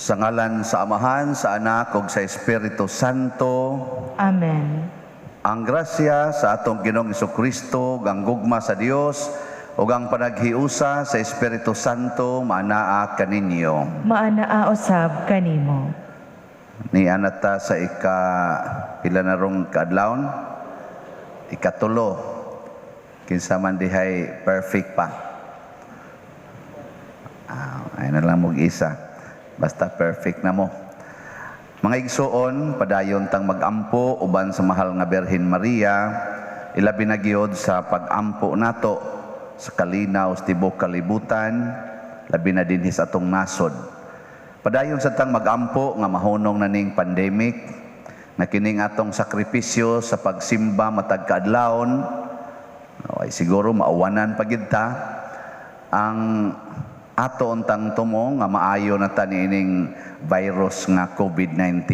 Sa ngalan sa Amahan, sa Anak ug sa Espiritu Santo. Amen. Ang grasya sa atong Ginoong Kristo, ang gugma sa Dios ug ang panaghiusa sa Espiritu Santo maanaa kaninyo. Maanaa usab kanimo. Niana ta sa ika pila na rong kaadlawon? Ikatulo. Kinsa man dihay perfect pa. Ay na lang mog isa. Basta perfect na mo. Mga igsuon, padayon tang magampo uban sa mahal nga Birhen Maria, ilabi na gyud sa pagampo nato sa kalinaw sa tibuok kalibutan, labi na dinhi sa atong nasod. Padayon sa tang magampo nga mahunong na ning pandemic, na kining atong sakripisyo sa pagsimba matag kaadlawon, ay siguro maawanan pa gid ta ang ato untang tumo nga maayo na ta niining virus nga COVID-19.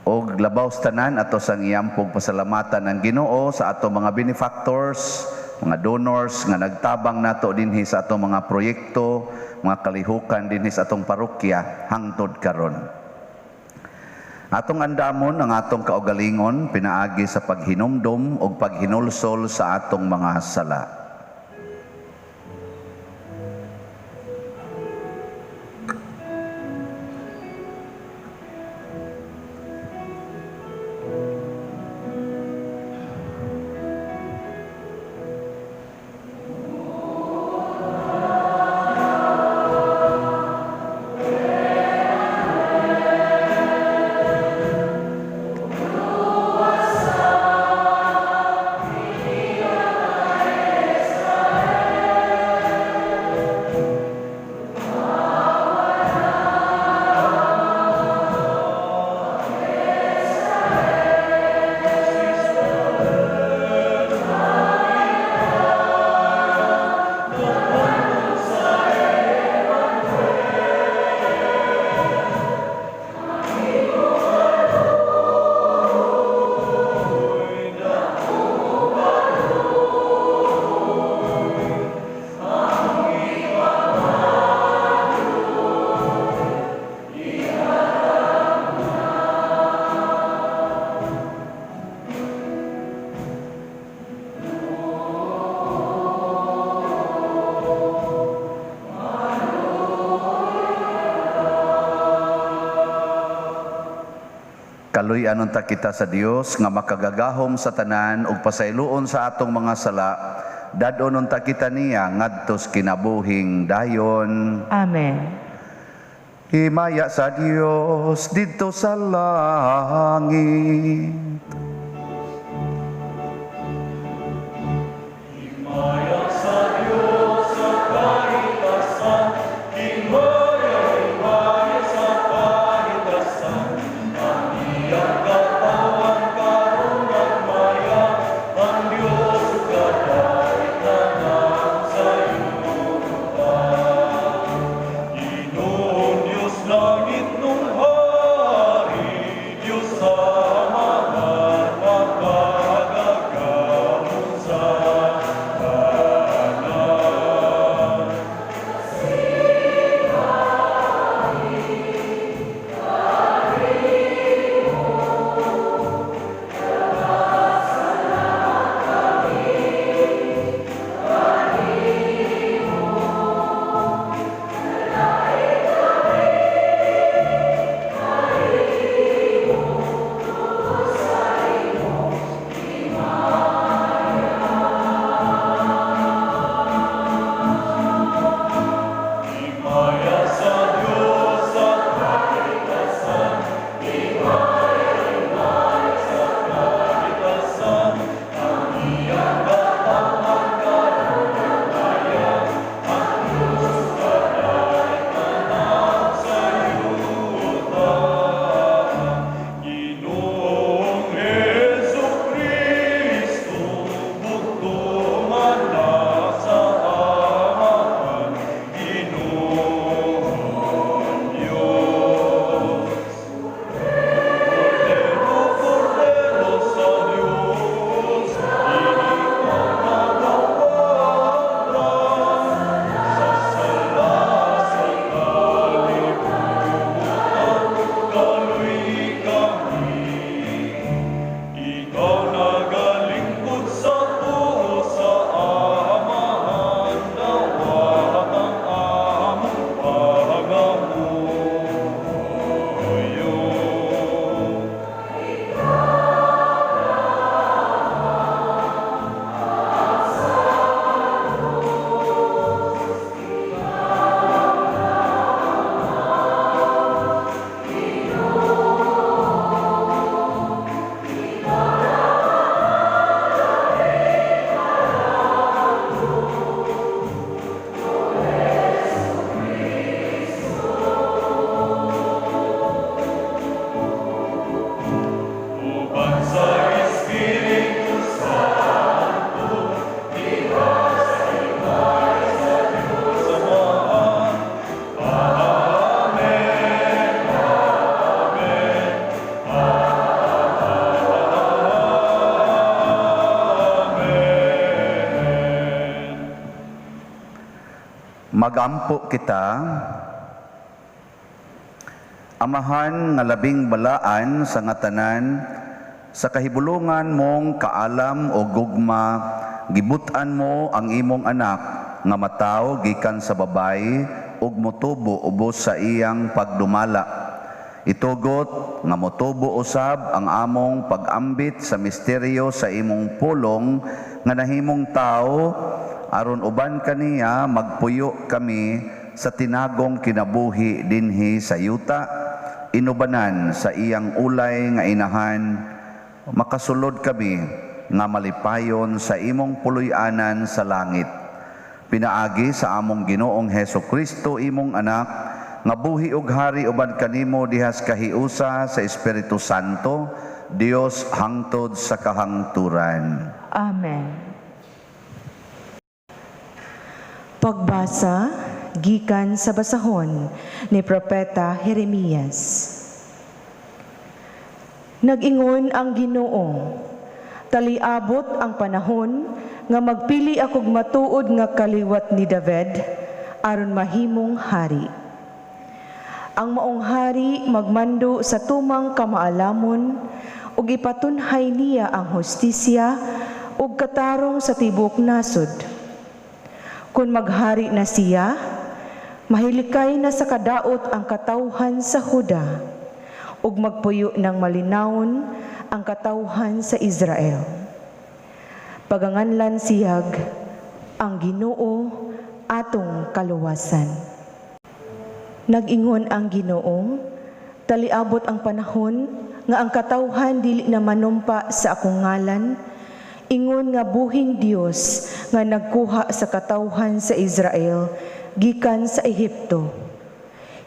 Og labaw sa tanan ato sang iyampog pasalamatan ang Ginoo sa ato mga benefactors, mga donors nga nagtabang nato dinhi sa ato mga proyekto, mga kalihukan dinhi sa atong parokya hangtod karon. Atong andamon ang atong kaugalingon pinaagi sa paghinumdom ug paghinulsol sa atong mga sala. Kaluy-an unta kita sa Dios nga makagagahom sa tanan ug pasayloon sa atong mga sala, dad-on unta kita niya ngadto sa kinabuhing dayon. Amen. Himaya sa Dios didto sa langit. Himaya sa Dios sa kahitasan, himaya, himaya sa kahitasan, ang iyang katawan karon nagmaya, ang Dios kadait tanan sa yuta. Ginoong Diyos langit nung hari, Diyos Amahan. Magampo kita. Amahan nga labing balaan sa nga tanan, sa kahibulungan mong kaalam o gugma, gibutan mo ang imong anak nga matawo gikan sa babayi ug motubo ubos sa iyang pagdumala. Itugot nga motubo usab ang among pag-ambit sa misteryo sa imong pulong nga nahimong tao, aron uban kaniya magpuyo kami sa tinagong kinabuhi dinhi sa yuta, inubanan sa iyang ulay nga inahan, makasulod kami nga malipayon sa imong puloy-anan sa langit. Pinaagi sa among Ginoong Heso Kristo, imong anak, nga buhi ug hari uban kanimo dihas kahiusa sa Espiritu Santo, Dios hangtod sa kahangturan. Amen. Pagbasa gikan sa basahon ni Propeta Jeremias. Nag-ingon ang Ginoo, taliabot ang panahon nga magpili akog matuod nga kaliwat ni David aron mahimong hari. Ang maong hari magmando sa tumang kamaalamon ug ipatunhay niya ang hustisya ug katarong sa tibok nasod. Kung maghari na siya, mahilikay na sa kadaot ang katawhan sa Huda ug magpuyo ng malinawon ang katawhan sa Israel. Paganganlan siyag ang Ginoo atong kaluwasan. Nag-ingon ang Ginoo, taliabot ang panahon nga ang katawhan dili na manumpa sa akong ngalan, ingon nga buhing Dios nga nagkuha sa katawhan sa Israel gikan sa Ehipto.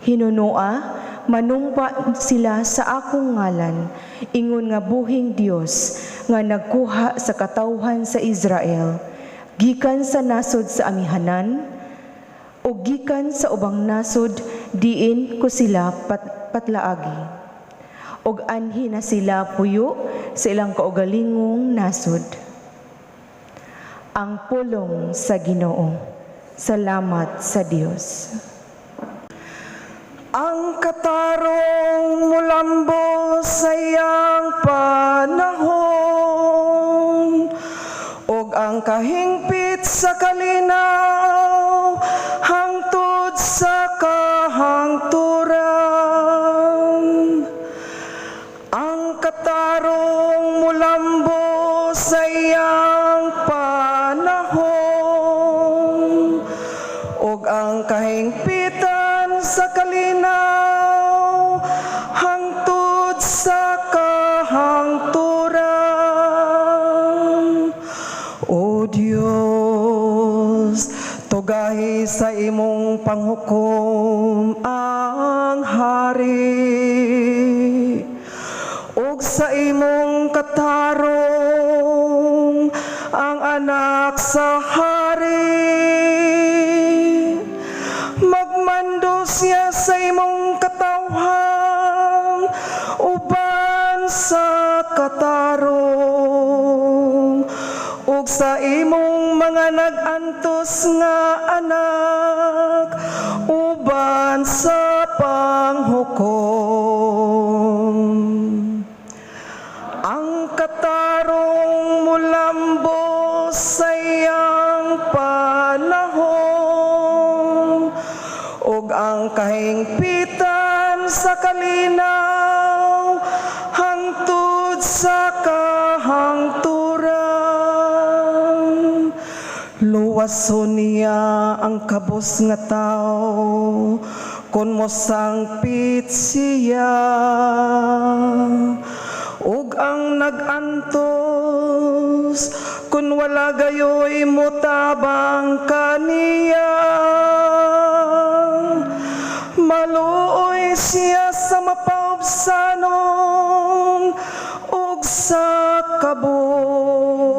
Hinunoa, manumpa sila sa akong ngalan, ingon nga buhing Dios nga nagkuha sa katawhan sa Israel gikan sa nasod sa amihanan o gikan sa ubang nasod diin ko sila patlaagi. Og anhi na sila puyo sa ilang kaugalingong nasod. Ang pulong sa Ginoo. Salamat sa Dios. Ang katarong mulambo sa iyang panahon ug ang kahingpit sa kalinaw hangtod sa kahangturan. Ang katarong mulambo sa iyang panahon ug ang kahingpitan sa kalinaw hangtod sa kahangturan. O Dios, tugahi sa imong panghukom ang hari ug sa imong katarong ang anak sa hari. Magmando siya sa imong katawhan uban sa katarong ug sa imong mga nag-antos nga anak uban sa panghukom. Ang katarong mulambo sa iyang panahon ug ang kahingpitan sa kalinaw hangtod sa kahangturan. Luwason niya ang kabos nga tao kung mosangpit siya ug ang nag-antos kung wala gayoy motabang kaniya. Maluoy siya sa mapaubsanon ug sa kabos.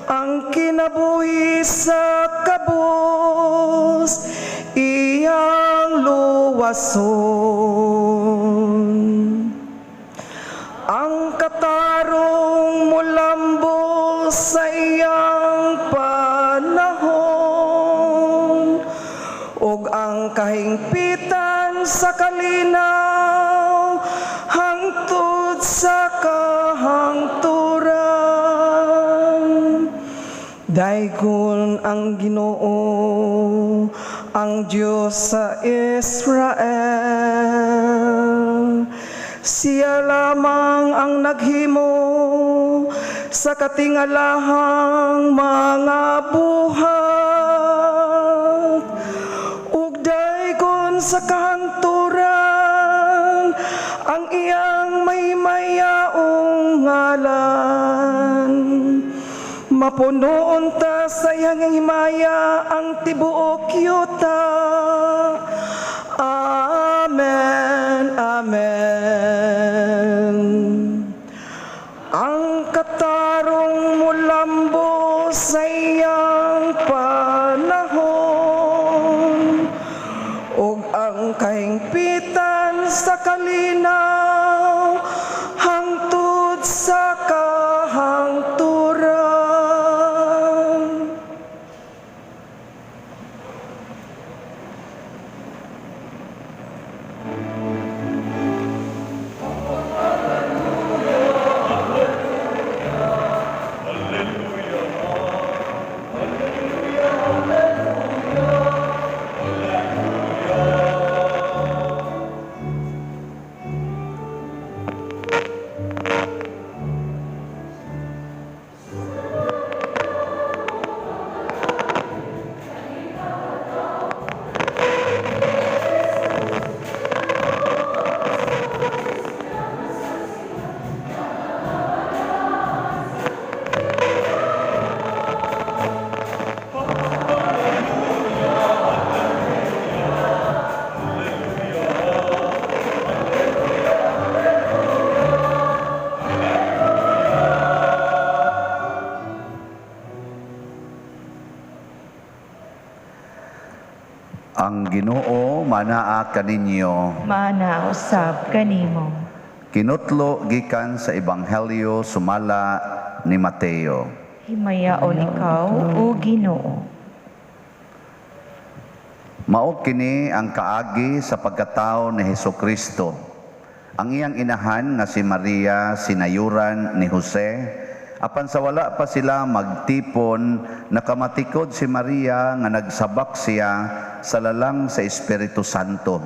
Ang kinabuhi sa kabos iyang luwason. Ang katarong mulambo sa iyang panahon kahingpitan sa kalinaw hangtod sa kahangturan. Daygon ang Ginoo, ang Dios sa Israel. Siya lamang ang naghimo sa katingalahang mga buhat ug daygon sa kahangturan ang iyang mahimayaong ngalan. Mapunoon ta sa iyang himaya ang tibuok yuta. Amen. Amen. Ang katarong mulambo sa iyang panahon ug ang kahingpitan sa kalinaw hangtod sa kahangturan. Ang Ginoo manaa kaninyo. Mana usab kanimo. Kinutlo gikan sa Ebanghelyo sumala ni Mateo. Himayaon ikaw, o Ginoo. Mao kini ang kaagi sa pagkatao ni Hesukristo. Ang iyang inahan nga si Maria sinayuran ni Jose, apan sa wala pa sila magtipon, nakamatikod si Maria nga nagsabak siya sa lalang sa Espiritu Santo.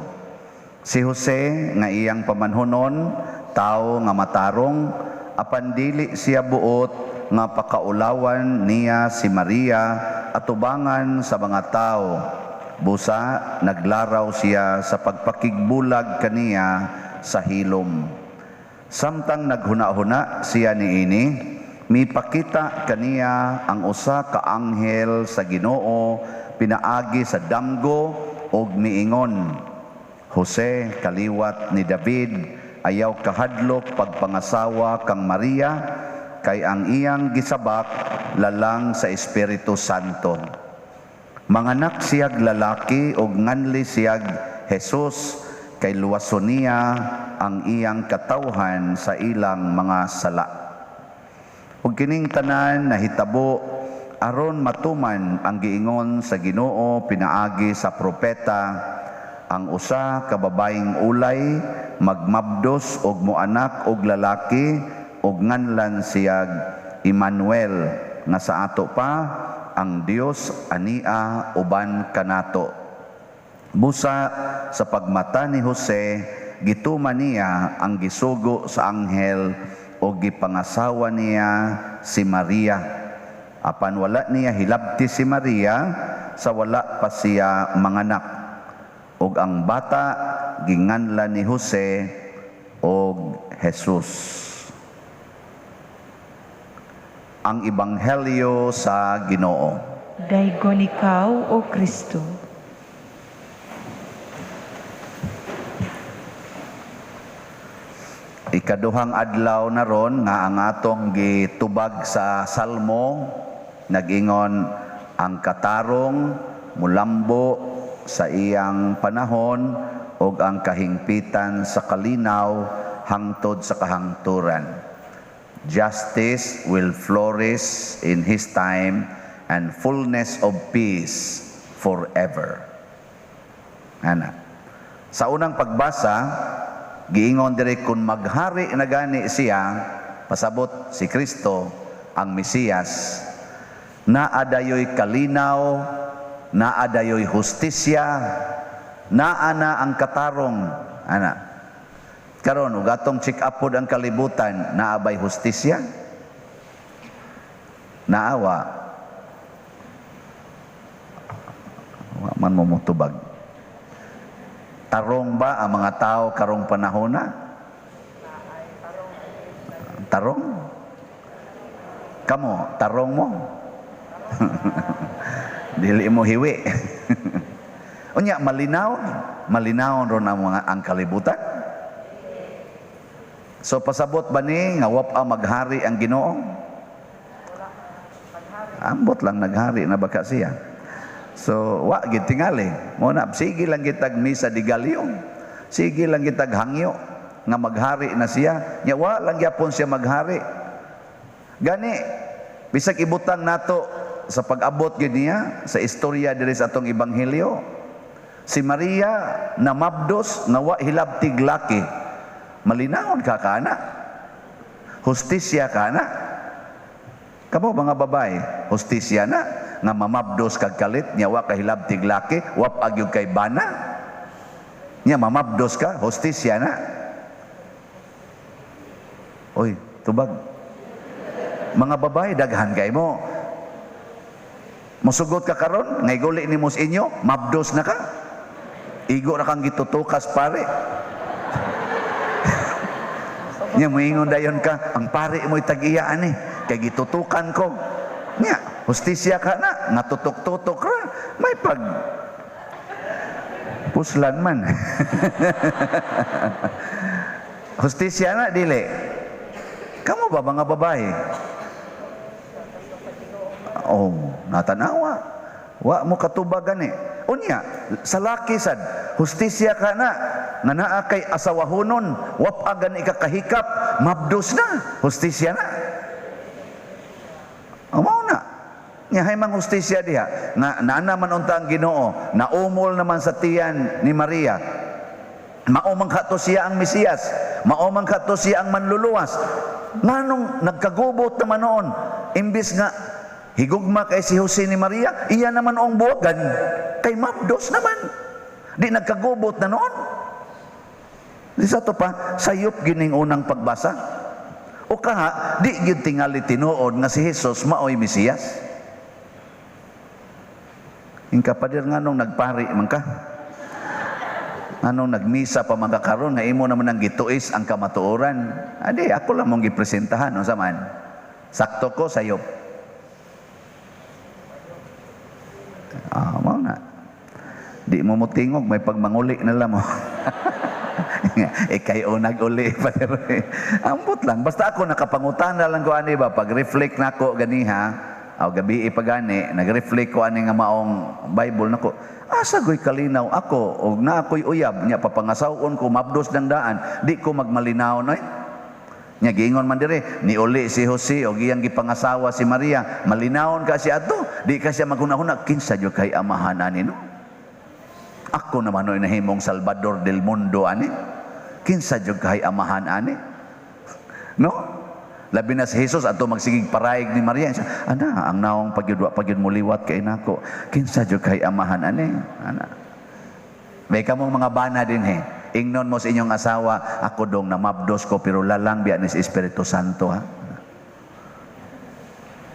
Si Jose nga iyang pamanhonon, tao nga matarong, apan dili siya buot nga pakaulawan niya si Maria atubangan sa mga tao. Busa naglaraw siya sa pagpakigbulag kaniya sa hilom. Samtang naghuna-huna siya niini, mipakita kaniya ang usa ka anghel sa Ginoo pinaagi sa damgo og miingon, "Jose, kaliwat ni David, ayaw kahadlok pagpangasawa kang Maria, kay ang iyang gisabak lalang sa Espiritu Santo. Manganak siyag lalaki og nganli siyag Jesus, kay luwason niya ang iyang katawhan sa ilang mga sala." Ug kining tanan nahitabo aron matuman ang giingon sa Ginoo pinaagi sa propeta, ang usa ka babayeng ulay magmabdos og moanak og lalaki og nganlan siyag Emmanuel, nga sa ato pa ang Dios ania uban kanato. Busa sa pagmata ni Jose, gituman niya ang gisugo sa anghel o gipangasawa niya si Maria. Apan wala niya hilabti si Maria sa wala pa siya manganak. Og ang bata ginganlan ni Jose og Jesus. Ang Ebanghelyo sa Ginoo. Daygon ikaw, O Kristo. Ikaduhang adlaw na ron nga ang atong gitubag sa Salmo, nag-ingon ang katarong mulambo sa iyang panahon ug ang kahingpitan sa kalinaw hangtod sa kahangturan. Justice will flourish in his time and fullness of peace forever. Ana. Sa unang pagbasa, giingon diri kung maghari na gani siya, pasabot si Kristo ang Mesiyas, naa dayoy kalinaw, naa dayoy hustisya, naa na ang katarong. Ana. Karon ug atong check up pod ang kalibutan, naa bay hustisya? Naawa. Wa man mo motubag. Tarong ba ang mga tao karong panahon na? Tarong? Kamo, tarong mo? Dili mo hiwi. Unya, malinaw? Malinaw ron ang mga ang kalibutan? So pasabot ba ni nga wap maghari ang Ginoo? Ambot lang naghari na baka siya. So wa gid tingali. Mo na sige lang kitag misa di galyo. Sige lang kitag hangyo nga maghari na siya. Nya wa lang gyapon siya maghari. Gani bisag ibutang nato sa pag-abot gyud niya sa istorya diri sa atong ebanghelyo. Si Maria namabdos nga wa hilabtig laki. Malinawon ka kana. Hustisya ka na. Kamo mga babae, hustisya na nga mamabdos kag kalit nya wa ka hilabtig laki, wa pa gyud kay bana. Nya mamabdos ka, hustisya na. Oy, tubag. Mga babae daghan kay mo. Musugot ka karon, ngay guli nimo sa inyo, mabdos na ka. Igo ra kang gitutukas pare. Nya moingon dayon ka, ang pare mo'y tag-iya ani, kay gitutukan ko. Nya, hustisya ka na, natutok-tutok ra, may pag puslan man. Hustisya na dili. Kamo ba mga babae? Oh, natanawa. Wa mo katubagan eh. Unya, sa laki sad, hustisya ka na, nga naa kay asawahonon, wap-agan ikakahikap, mabdos na, hustisya na. Mao na. Nga hay mang hustisya diha, nga naa man unta ang Ginoo, naumol naman sa tiyan ni Maria. Mao man kato siya ang Mesiyas, mao man kato siya ang manluluwas. Nganong nagkagubot naman noon, imbis nga higugma kay si Jose ni Maria, iya naman ang buwagan, kay mabdos naman. Di nagkagubot na noon. Di sa to pa, sayop gining unang pagbasa. O kaha, di gyud tingali tinuod nga si Jesus maoy Mesiyas. Ingka pader nganong nagpari man ka? Nganong nagmisa pa man ka karon nga imo naman ang gituis ang kamatuoran? Adi, ako lang mong gipresentahan unsa man. Sakto ko sayop. Ah, mao na. Di mo motingog, may pagmanguli na lang mo. Ikay unag uli pa. Ambot lang. Basta ako nakapangutana lang ko ani ba, pag-reflect nako ganiha, aw gabi ipagani, nag-reflect ko ani nga maong Bible nako. Asa goy kalinaw ako og na ako'y uyab nya papangasawon ko mabdos dang daan, di ko magmalinaw noy. Nya giingon man dire, niuli si Jose og iyang gipangasawa si Maria, malinawon ka siya ato, di ka siya maghunahuna kinsa jud kay amahan ani no. Ako naman oy nahimong Salvador del mundo ani. Kinsa jud kay amahan ani? No? Labi na si Jesus ato magsigig paraig ni Maria. Siya, ana, ang naong pagyud wa pagyud moliwat kay nako. Kinsa jud kay amahan ani? Ana. May kamong mga bana dinhi. Ingnon mo sa inyong asawa, ako dong namabdos ko pero lalang biya ni Espiritu Santo ha.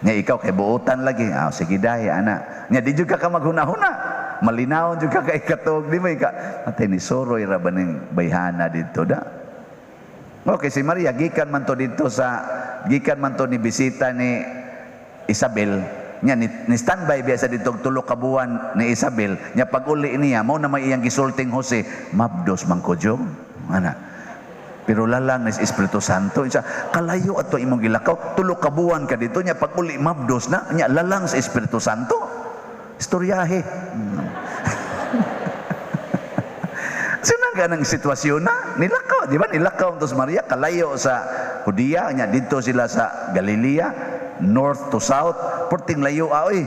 Nga ikaw kay buotan lagi. Ah, sige dahi ana. Nya di jud ka maghunahuna. Malinaw jud ka kay katuog di mo ka. Atay ni soroy ra ba ning bayhana didto da. Okay, si Maria gikan man to didto sa gikan man to ni bisita ni Isabel. Nya ni standby biya sa didto tulo ka buwan ni Isabel. Nya pag-uli niya mao na may iyang gisulting Jose, mabdos man ko jo. Ana. Pero lalang ni Espiritu Santo. Siya, kalayo ato imong gilakaw, tulo ka buwan ka dito, nya pag-uli mabdos na, nya lalang sa Espiritu Santo. Istoryahe. Sino nga ng sitwasyon na? Nilakaw, di ba? Nilakaw to si Maria, kalayo sa Judea, nya dito sila sa Galilea, north to south, perting layo aoy.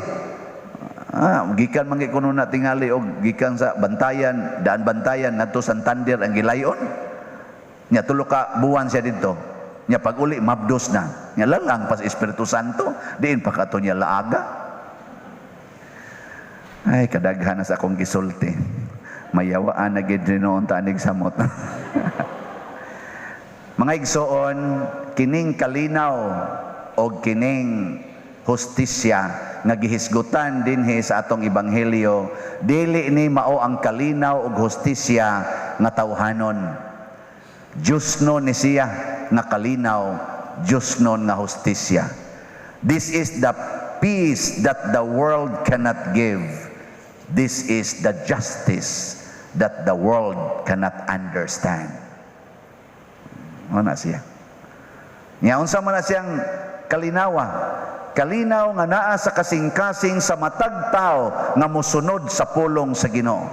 Ah, gikan man kuno na tingali og gikan sa Bantayan, daan Bantayan ngadto Santander ang gilayon. Nya 3 ka buwan siya didto. Nya pag uli mabdos na. Nya lalang pa sa Espiritu Santo, diin pa kato niya laaga. Ay, kadaghan na sa akong gisulti. Mayawaan na gid noon tanig samot. Mga igsoon, kining kalinaw o kining hustisya nga gihisgutan dinhi sa atong ebanghelyo, dili ni mao ang kalinaw ug hustisya nga tawhanon. Diyosnon ni siya nga kalinaw, Diyosnon nga hustisya. This is the peace that the world cannot give. This is the justice that the world cannot understand. Ano na siya? Nya unsa man na siyang kalinawa? Kalinaw nga naa sa kasing-kasing sa matag tao nga mosunod sa pulong sa Ginoo.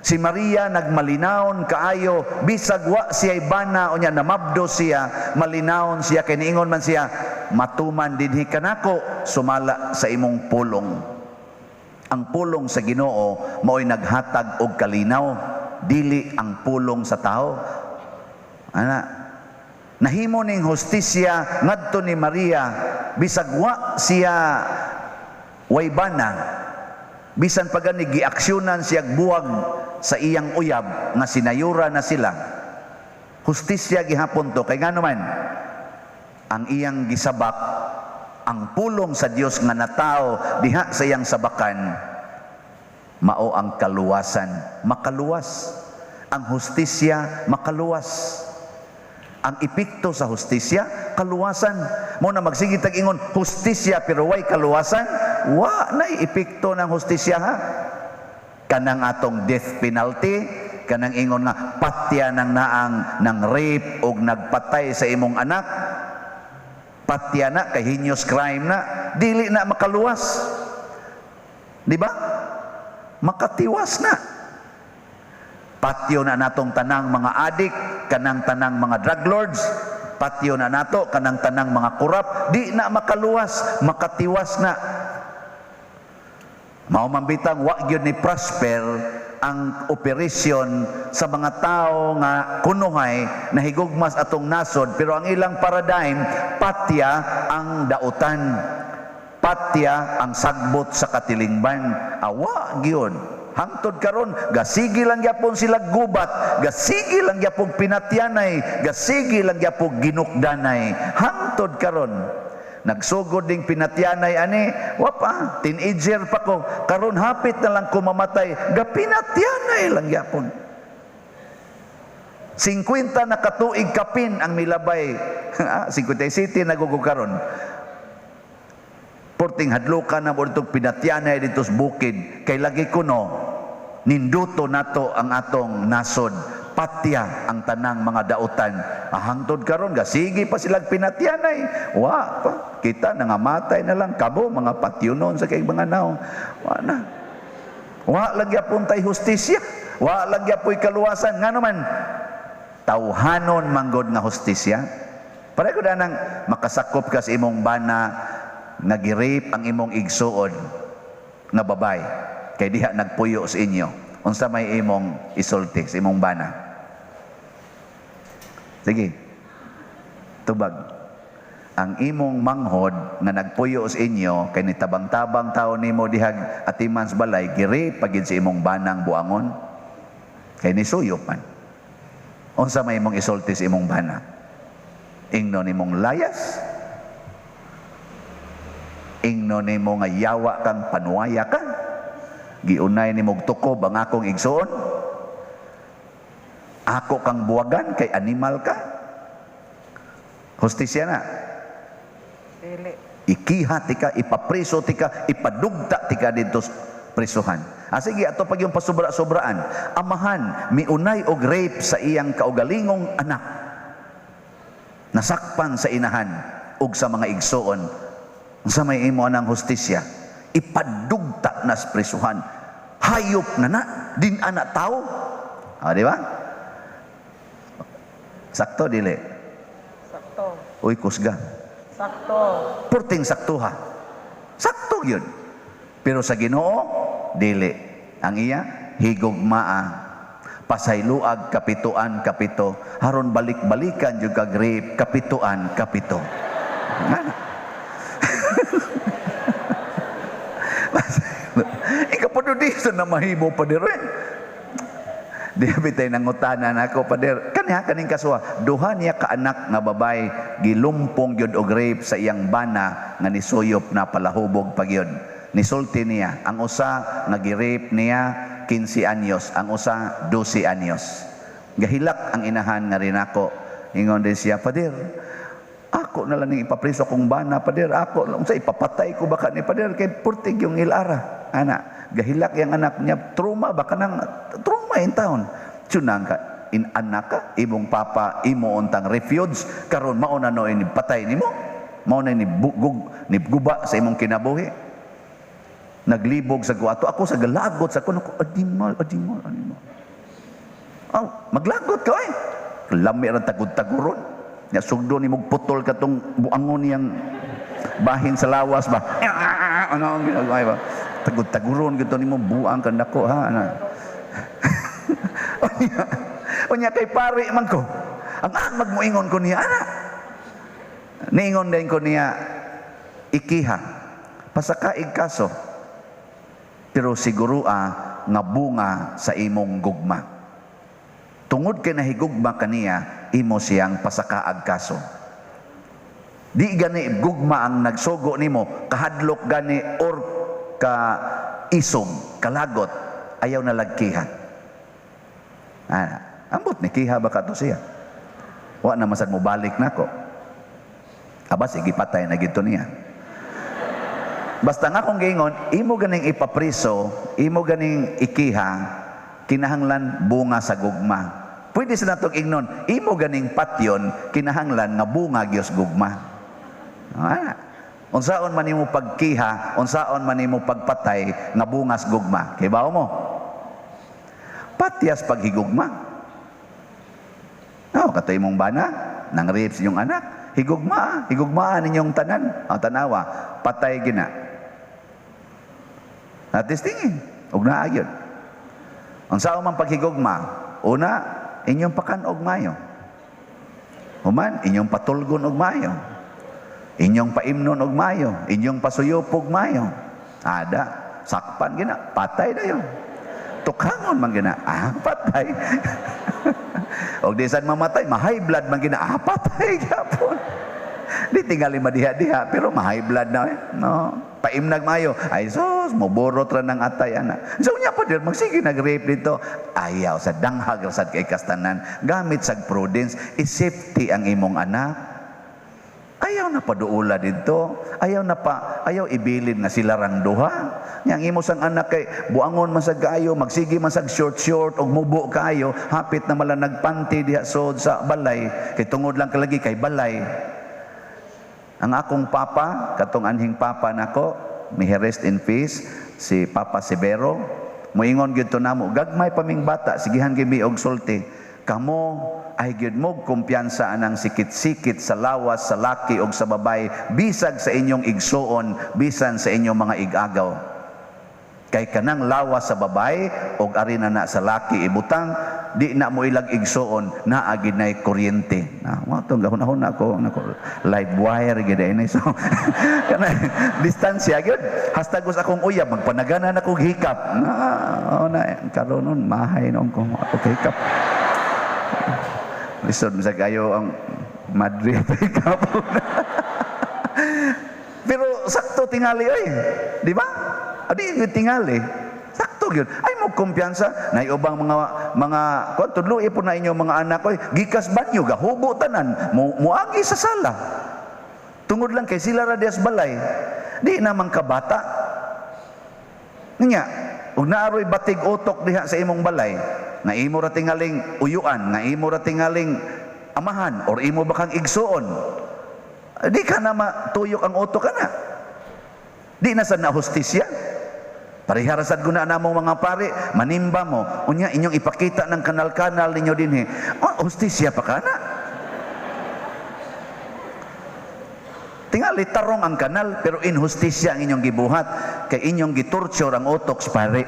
Si Maria nagmalinawon kaayo bisag wa siya bana, unya namabdo siya, malinawon siya kay niingon man siya, "Matuman dinhi kanako sumala sa imong pulong." Ang pulong sa Ginoo mao'y naghatag og kalinaw, dili ang pulong sa tao. Ana, nahimo ning hustisya ngadto ni Maria bisag wa siya way bana, bisan pa gani giaksyonan siya buwag sa iyang uyab nga sinayura na sila. Hustisya gihapon to kay ngano man ang iyang gisabak ang pulong sa Dios nga natao diha sa iyang sabakan, mao ang kaluwasan. Makaluwas ang hustisya, makaluwas ang epekto sa hustisya, kaluwasan. Mo na magsige tag ingon hustisya pero way kaluwasan, wa na epekto ng hustisya, ha. Kanang atong death penalty, kanang ingon nga patya ng naang ng rape og nagpatay sa imong anak, patya na kay heinous crime na, dili na makaluwas. Di ba? Makatiwas na. Patyo na natong tanang mga adik, kanang tanang mga drug lords, patyo na nato kanang tanang mga korap, di na makaluwas, makatiwas na. Mao man bitang wa gyud ni prosper ang operasyon sa mga tao nga kunuhay nahigugmas atong nasod, pero ang ilang paradigm, patya ang dautan, patya ang sagbot sa katilingban. Awa gyud. Hangtod karon gasigi lang gyapon sila gubat, gasigi lang gyapon pinatyanay, gasigi lang gyapon ginukdanay hangtod karon. Nagsugod ding pinatyanay ani, wa pa, teenager pa ko. Karon hapit na lang ko mamatay, gapinatyanay lang gyapon. 50 na katuig kapin ang milabay. 57 nagugo karon. Porting hadlukan na mo itong pinatyanay dito sa bukid. Kay lagi kuno, ninduto nato ang atong nasod. Patya ang tanang mga dautan. Ah, hangtod karon gasigi pa silang pinatyanay. Wa pa. Kita nangamatay na lang kamo mga patyunon sa kay mga naong. Wa na. Wa lang gyapon tay hustisya. Wa lang gyapoy kaluwasan. Ngano man tawhanon manggod nga hustisya. Pareho ko nang makasakop ka sa imong bana nga gi-rape ang imong igsuon nga babay kay diha nagpuyo sa inyo. Unsa may imong isulti sa imong bana? Sige. Tubag. Ang imong manghod nga nagpuyo sa inyo kay nitabang-tabang tao nimo dihag atiman sa balay, gi-rape pagid sa imong banang buangon kay nisuyo man. Unsa may imong isulti sa imong bana? Ingno nimong layas? Ingno nimo nga yawa kang panuwaya ka? Giunay nimo tukob ang akong igsuon? Ako kang buwagan kay animal ka? Hustisya na? Dili. Ikiha tika, ipapreso tika, ipadugta tika dito sa presuhan. Ah, sige, ato pag yung pasubra-sobraan. Amahan, miunay og rape sa iyang kaugalingong anak. Nasakpan sa inahan og sa mga igsuon. Unsa may imo anang hustisya? Ipadugta na sa presuhan. Hayop na na, din ana tao. Ah, di ba? Sakto dili? Sakto. Uy, kusga. Sakto. Purting saktuha. Sakto yun. Pero sa Ginoo dili. Ang iya higugmaa. Pasayloag kapituan kapito, haron balik-balikan jud kag rape kapituan kapito. Ngana. Ikaw po dito na mahimo pa diri. Di bitay nangutana nako pader. Kaniha kaning kasuha, duha niya ka anak nga babay gilumpong gyud og rape sa iyang bana nga nisuyop na palahubog pa gyud. Nisulti niya ang usa nga gi-rape niya 15 anyos, ang usa 12 anyos. Gahilak ang inahan nga rinako. Ingon din siya, "Pader, ako na lang ning ipapriso kong bana, pader, ako unsa ipapatay ko baka ni pader kay purtig yung ilara." Ana, gahilak yang anak niya, trauma ba kanang trauma in town. Tsunang ka in anak ka, imong papa imo untang refuge karon mao na no ini patay nimo. Mao na ni bugog ni guba sa imong kinabuhi. Naglibog sa guwato ako sa galagot sa kuno ko animal animal animal. Oh, maglagot ka oy. Lami ra tagud-taguron. Nya sugdo ni mong putol katong buangon niyang bahin sa lawas ba. Ano ang ginagawa ba? Tagud-taguron gito nimo buang kan nako ha ana. Unya kay pare man ko. Ang amag mo ingon ko niya ana. Niingon din ko niya ikiha. Pasakaig kaso. Pero siguro nga bunga sa imong gugma. Tungod kay nahigugma kaniya, imo siyang pasakaag kaso. Di gani gugma ang nagsugo nimo, kahadlok gani or ka isog, kalagot, ayaw na lagkiha. Ah, ambot ni kiha ba kato siya? Wa na masad mo balik nako. Aba sige patay na gito niya. Basta nga kung giingon, imo ganing ipapriso, imo ganing ikiha, kinahanglan bunga sa gugma. Pwede sa natong ingnon, imo ganing patyon, kinahanglan nga bunga gyos gugma. Ah, unsaon man nimo pagkiha, unsaon man nimo pagpatay nga bungas gugma. Kay bao mo? Patyas paghigugma. No, katoy mong bana, nang rape sa inyong anak, higugma, higugmaan ninyong tanan. Ang tanawa, patay gina. Natistingin, ug naa gyud. Unsaon man paghigugma? Una, inyong pakan-og maayo. Human, inyong patulgon og maayo. Inyong paimnon og maayo, inyong pasuyop og maayo. Ada, sakpan gina, patay na yun. Tukhangon man gina, ah, patay. Og di sad mamatay, ma-high blood man gina, ah, patay gyapon. Di tingali madiha-diha, pero ma-high blood na eh. No. Paimnag maayo, ay sus, moborot ra ng atay ana. So unya pa dir magsige nag-rape dito. Ayaw sa danghag ra sad kay kastanan, gamit sa prudence, i-safety ang imong anak. Ayaw na paduula dito. Ayaw na pa, ayaw ibilin nga sila rang duha. Yang imo sang anak kay buangon man sad kaayo, magsige man sad short short og mubo kaayo, hapit na mala nagpanty diha sod sa balay, kay tungod lang kalagi kay balay. Ang akong papa, katong anhing papa nako, may rest in peace, si Papa Severo, moingon gyud to namo, gagmay pa ming bata, sigihan gyud mi og sulti. Kamo ay gyud mo kumpiyansa anang sikit-sikit sa lawas sa laki og sa babay, bisag sa inyong igsuon, bisan sa inyong mga igagaw. Kay kanang lawas sa babay og ari na na sa laki ibutang, di na mo ilag igsuon, naa gid nay kuryente. Na mo tong gahunahon ako nako live wire gid ini. So kana distansya gyud. Hastagos akong uyab magpanaganan akong hikap. Na oh, na karon nun mahay noon ko ako hikap. Lisod sa kayo ang Madrid hikap. Pero sakto tingali oy, di ba? Adi gyud tingali. Sakto gyud. Ay mo kumpiyansa nay ubang mga kuan tudloy po na inyo mga anak oy, gikas banyo gahubo tanan, muagi sa sala. Tungod lang kay sila ra dias balay. Di naman kabata. Nya, ug naaroy batig utok diha sa imong balay, nga imo ra tingaling uyuan, nga imo ra tingaling amahan or imo ba kang igsuon. Di ka na matuyok ang utok kana. Di na sad na hustisya. Parehara sad guna namong mga pare, manimba mo, unya inyong ipakita ng kanal-kanal ninyo dinhi. Oh, hustisya pa kana. Tingali Tingali tarong ang kanal, pero inhustisya ang inyong gibuhat kay inyong gitorture ang utok sa pare.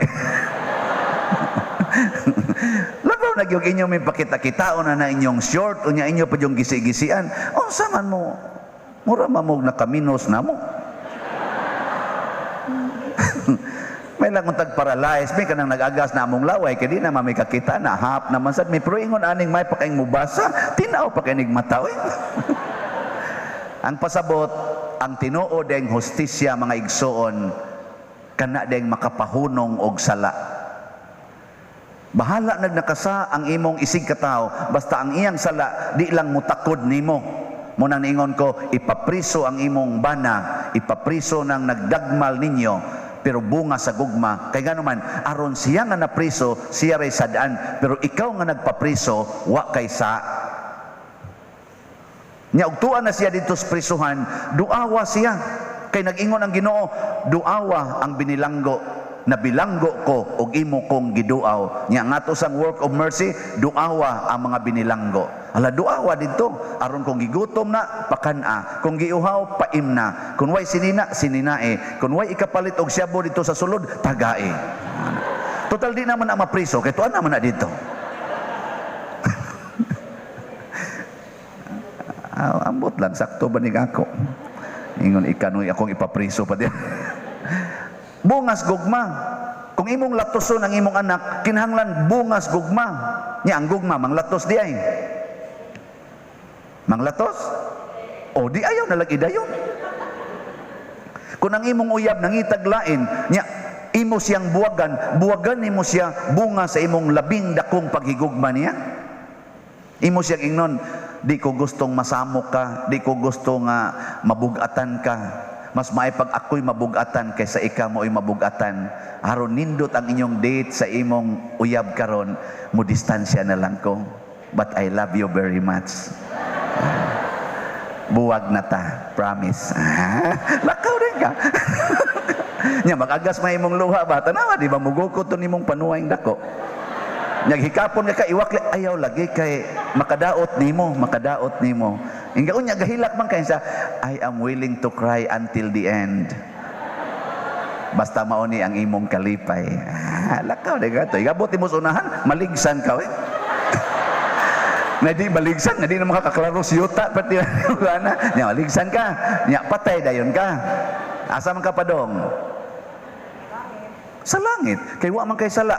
Labaw na gyud inyong may pakita-kitaon na na inyong short, unya inyo pa yung gisi-gisian. Unsa man mo? Mura man mo nakaminos na mo. May lang kung tag-paralyze, may kanang nag-agas na among laway, kay di na may kakita na, hap naman sad, may pero ingon aning may pakaing mubasa, tinaw pa kay mata, oy. Ang pasabot, ang tinuod ang hustisya, mga igsoon, kana deng makapahunong og sala. Bahala nagnakasa ang imong isig katawo, basta ang iyang sala di lang mutakod nimo. Munang niingon ko, ipapriso ang imong bana, ipapriso ng nagdagmal ninyo, pero bunga sa gugma. Kay ngano man, aron siya nga napriso, siya ray sadaan, pero ikaw nga nagpapriso, wa kay sa. Nya og tuan na siya didto sa prisuhan, duawa siya. Kay nag-ingon ang Ginoo, duawa ang binilanggo, nabilanggo ko og imo kong giduaw. Nya ngadto sang work of mercy, duawa ang mga binilanggo. Ala, duawa didto aron kung gigutom na, pakan-a, kung giuhaw, paimna, kung way sinina, sininae, kung way ikapalit og siyabo dito sa sulod, tagae. Total di naman ang mapriso kay tuan naman na dito. Ah, ambot lang, sakto ba ni ako? Ingon ikanoy akong ipapriso pa din. Bungas gugma. Kung imong latoson ang imong anak, kinahanglan bungas gugma. Nya ang gugma manglatos di ay. Manglatos? O di ayaw na lang idayon. Kung ang imong uyab nangitag lain, nya imo siyang buwagan, buwagan nimo siya bunga sa imong labing dakong paghigugma niya. Imo siyang ingnon, di ko gustong masamok ka, di ko gusto nga mabugatan ka. Mas maipag ako'y mabugatan kaysa ikaw mo'y mabugatan. Aron nindot ang inyong date sa imong uyab karon, mo distansya na lang ko. But I love you very much. Buwag na ta, promise. Lakaw din ka. Nya mag-agas may imong luha ba? Tanawa di ba mugukot to nimong panuway dako. Naghikapon ka iwakli ayaw lagi kay makadaot nimo, makadaot nimo. Inga unya gahilak man kay sa I am willing to cry until the end. Basta mao ni ang imong kalipay. Ah, lakaw di ka to. Igabot nimo sa unahan, maligsan ka eh. Na di maligsan, na di na makakaklaro si yuta pati ana. Nya maligsan ka. Nya patay dayon ka. Asa man ka padong? Sa langit. Kay wa man kay sala.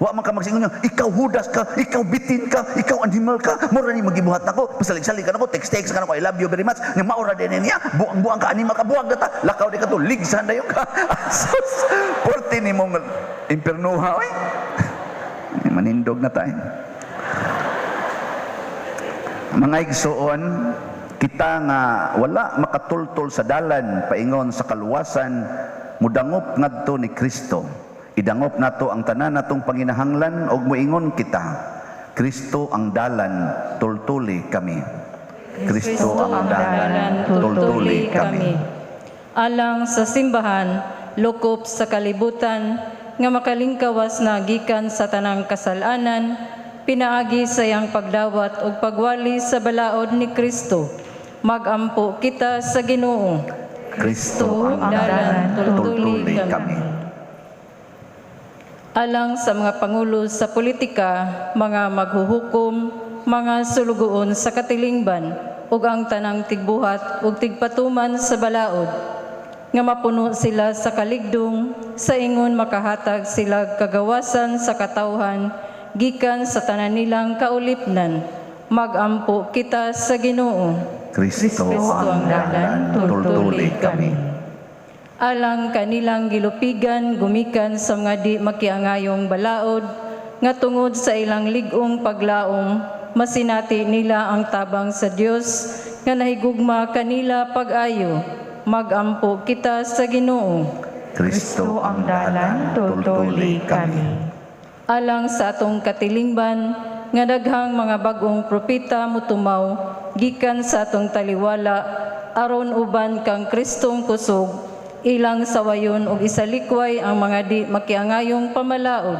Wa man ka magsingon niya, ikaw hudas ka, ikaw bitin ka, ikaw animal ka, mura ni magibuhat nako, pasalig-salig ka nako, text-text ka nako, I love you very much, nga maura din niya, buang-buang ka, animal ka, buang ka ta, lakaw di ka to, ligsan dayon ka. Sus, porte ni mong impernuha, oy. Manindog na tayo. Mga igsoon, kita nga wala makatultol sa dalan paingon sa kaluwasan, mudangop ngadto ni Kristo. Idangop nato ang tanan natong panginahanglan og moingon kita, Kristo ang dalan, tultuli kami. Kristo ang dalan, tultuli kami. Alang sa simbahan, lokop sa kalibutan, nga makalingkawas na gikan sa tanang kasalanan, pinaagi sa iyang pagdawat ug pagwali sa balaod ni Kristo. Magampo kita sa Ginoo. Kristo ang dalan, tultuli kami. Alang sa mga pangulo sa politika, mga maghuhukom, mga sulugoon sa katilingban, ug ang tanang tigbuhat ug tigpatuman sa balaod, nga mapuno sila sa kaligdong, sa ingon makahatag sila kagawasan sa katawhan, gikan sa tanan nilang kaulipnan. Magampo kita sa Ginoo. Kristo ang dalan, tultuli kami. Alang kanilang gilupigan gumikan sa mga di makiangayong balaod, nga tungod sa ilang lig-ong paglaom, masinati nila ang tabang sa Dios nga nahigugma kanila pag-ayo. Magampo kita sa Ginoo. Kristo ang dalan, tultuli kami. Alang sa atong katilingban, nga daghang mga bag-ong propeta mutumaw gikan sa atong taliwala, aron uban kang Kristong kusog, ilang sawayon og isalikway ang mga di makiangayong pamalaod.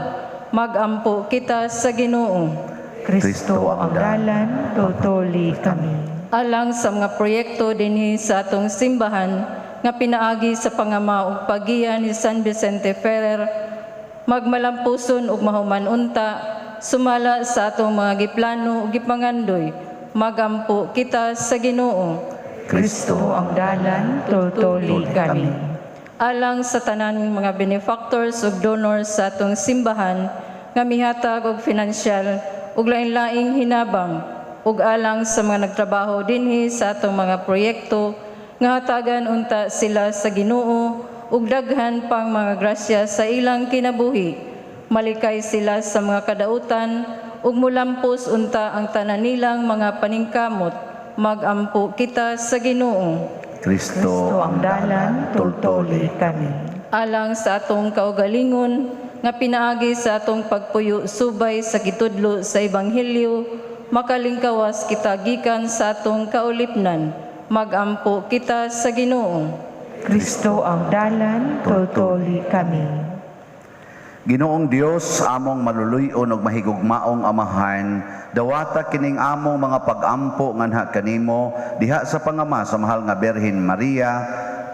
Magampo kita sa Ginoo. Kristo ang dalan, tultuli kami. Alang sa mga proyekto dinhi sa atong simbahan nga pinaagi sa pangama ug paggiya ni San Vicente Ferrer, magmalampuson ug mahuman unta sumala sa atong mga giplano ug gipangandoy. Magampo kita sa Ginoo. Kristo ang dalan, tultuli kami. Alang sa tanan mga benefactors ug donors sa atong simbahan nga mihatag og finansyal ug lain-laing hinabang, ug alang sa mga nagtrabaho dinhi sa atong mga proyekto nga hatagan unta sila sa Ginoo ug daghan pang mga grasya sa ilang kinabuhi. Malikay sila sa mga kadautan ug mulampos unta ang tanan nilang mga paningkamot. Magampo kita sa Ginoo. Kristo Kristo ang dalan, tultuli kami. Alang sa atong kaugalingon nga pinaagi sa atong pagpuyo subay sa gitudlo sa ebanghelyo, makalingkawas kita gikan sa atong kaulipnan. Magampo kita sa Ginoo. Kristo ang dalan, tultuli kami. Ginoong Dios, among maluluy-on ug mahigugmaong Amahan, dawata kining among mga pag-ampo nganha kanimo diha sa pangama sa mahal nga Birhen Maria,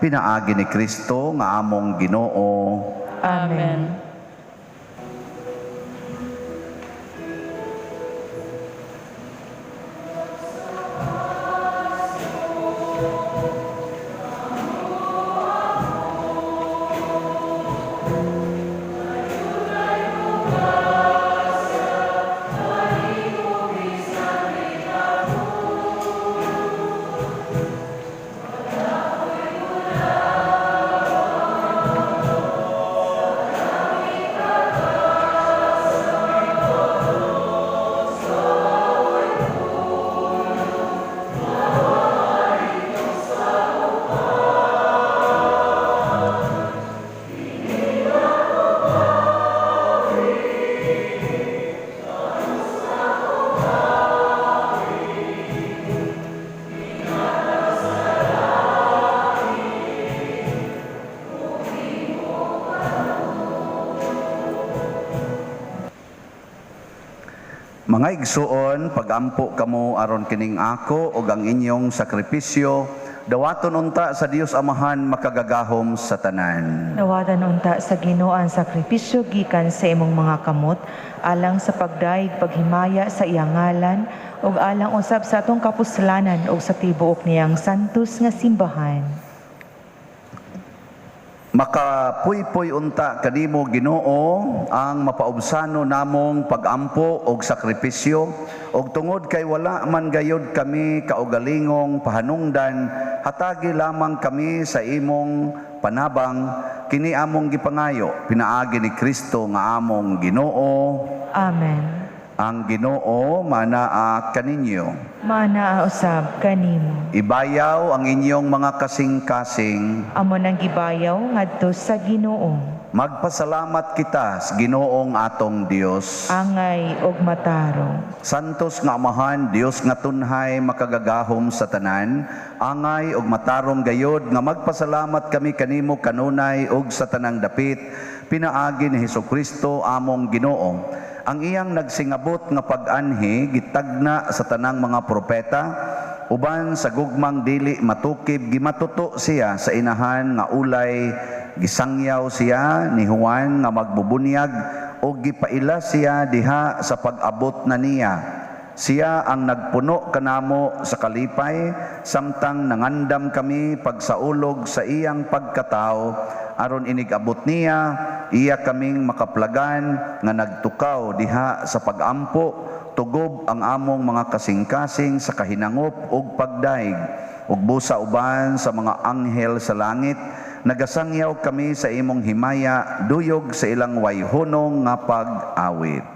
pinaagi ni Kristo nga among Ginoo. Amen. Mga igsuon, pagampo kamo aron kining ako ug ang inyong sakripisyo, dawaton unta sa Dios Amahan makagagahom sa tanan. Nawatan unta sa Ginoo ang sakripisyo gikan sa imong mga kamot, alang sa pagdayeg paghimaya sa iyang ngalan ug alang usab sa atong kapuslanan ug sa tibuok niyang santos nga simbahan. Makapuypoy unta kanimo Ginoo ang mapaubsano namong pagampo og sakripisyo, og tungod kay wala man gayod kami kaugalingong pahanungdan, hatagi lamang kami sa imong panabang, kini among gipangayo pinaagi ni Kristo nga among Ginoo. Amen. Ang Ginoo manaa kaninyo. Manaa usab kanimo. Ibayaw ang inyong mga kasing-kasing. Amo nang gibayaw ngadto sa Ginoo. Magpasalamat kita sa Ginoong atong Dios. Angay og matarong. Santos nga Amahan, Dios nga tunhay makagagahom sa tanan, angay og matarong gayod nga magpasalamat kami kanimo kanunay og sa tanang dapit, pinaagi ni Hesukristo among Ginoo. Ang iyang nagsingabot nga pag-anhi gitagna sa tanang mga propeta, uban sa gugmang dili matukib gimatuto siya sa inahan nga ulay, gisangyaw siya ni Juan nga magbubunyag o gipaila siya diha sa pag-abot na niya. Siya ang nagpuno kanamo sa kalipay, samtang nangandam kami pagsaulog sa iyang pagkatao, aron inigabot niya, iya kaming makaplagan nga nagtukaw diha sa pagampo, tugob ang among mga kasing-kasing sa kahinangop ug pagdaig, ug busa uban sa mga anghel sa langit, nagasangyaw kami sa imong himaya, duyog sa ilang wayhunong nga pag-awit.